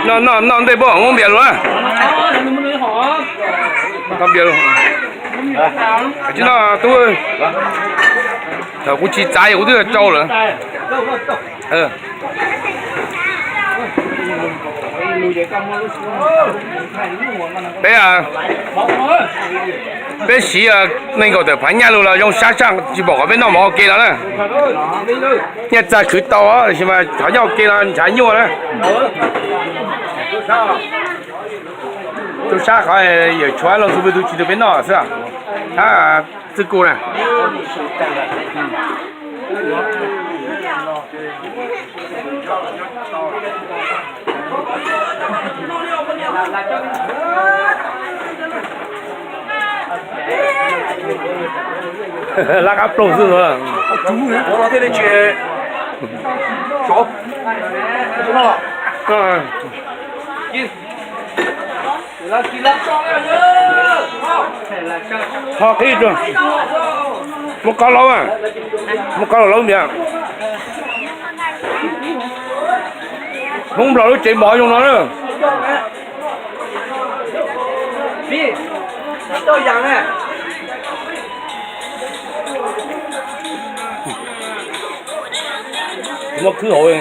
Noj, noj, noj ntej pab muab npias lus na. Npias lus. Tsis noj tub. Thaum kuv tsis txav kuv twb rau lawm. Peb, peb siv nees nkaum tawm phav nyaj lug los zoo sab sab tsis pom qhov peb noj mov ua ke no na. Nyaj txag khwv tau tiam sis mas qhov nyob ua ke no ntshav nyuaj na. Tub sab qhov yawm tshuav loo txhua tus tsis tu peb noj xwb. Hab txwj kuj na. Lab qab ploog xwb. Ho qhib rau. Muab qab laub, muab qab laub npias. Hmoob Nplog lub tsev mov zoo no na. Muab khwb hauv.